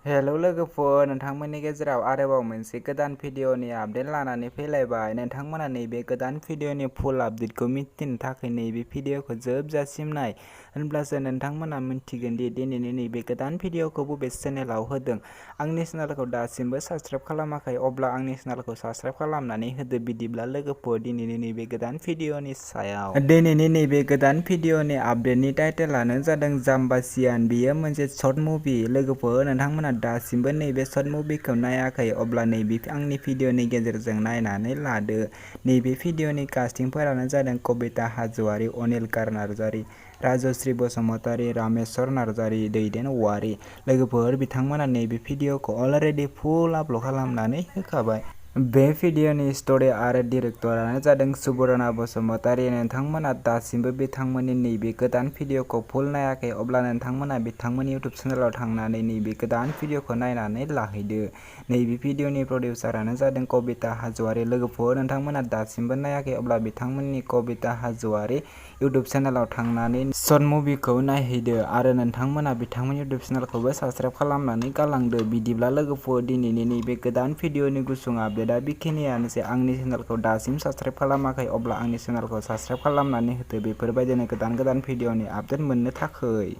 Hello लोगोफोर, नोंथांमोननि गेजेराव आरोबाव मोनसे गोदान भिडिअनि आपडेट लानानै फैलायबाय। नोंथांमोना नैबे गोदान भिडिअनि फुल आपडेटखौ मिथिनो थाखाय नैबे भिडिअखौ जोबजासिम नाय, होनब्लासो नोंथांमोना मिन्थिगोन दि दिनैनि नैबे गोदान भिडिअखौ बबे चेनेलाव होदों। आंनि चेनेलखौ दासिमबो साबस्क्राइब खालामाखै, अब्ला आंनि चेनेलखौ साबस्क्राइब खालामनानै होदो। बिदिब्ला लोगोफोर, दिनैनि नैबे गोदान भिडिअनि सायाव दिनैनि नैबे गोदान भिडिअनि आपडेटनि टाइटेलानो जादों जाम्बा सियान। बेयो मोनसे शर्ट मुभि। लोगोफोर, नोंथांमोना दासिमबो नैबे शर्ट मुभिखौ नायाखै, अब्ला नैबे आंनि भिडिअनि गेजेरजों नायनानै लादो। नैबे भिडिअनि कास्टिंफोरानो जादों कबिता हाज'वारि, अनिलकार नार्जारि, राजश्री बसुमतारी, रामेश्वर नार्जारि, दैदेन औवारि। लोगोफोर, बिथांमोना नैबे भिडिअखौ अलरेडि फुल आपल'ड खालामनानै होखाबाय। बे भिडिअनि स्ट'रि आरो डिरेक्टरानो जादों सुबुरना बसुमतारी। नोंथांमोना दासिमबो बिथांमोननि नैबे गोदान भिडिअखौ फुल नायाखै, अब्ला नोंथांमोना बिथांमोननि इउटुब चेनेलाव थांनानै नैबे गोदान भिडिअखौ नायनानै लाहैदो। नैबे भिडिअनि प्रडिउसारानो जादों कबिता हाज'वारि। लोगोफोर, नोंथांमोना दासिमबो नायाखै, अब्ला बिथांमोननि कबिता हाज'वारि इउटुब चेनेलाव थांनानै शर्ट मुभिखौ नायहैदो आरो नोंथांमोना बिथांमोननि इउटुब चेनेलखौबो साबस्क्राइब खालामनानै गालांदो। बिदिब्ला लोगोफोर, दिनैनि नैबे गोदान भिडिअनि गुसुं आपडेटआ बेखिनियानोसै। आंनि चेनेलखौ दासिम साबस्क्राइब खालामाखै, अब्ला आंनि चेनेलखौ साबस्क्राइब खालामनानै होदो बेफोरबायदिनो गोदान भिडिअनि आपडेट मोननो थाखै।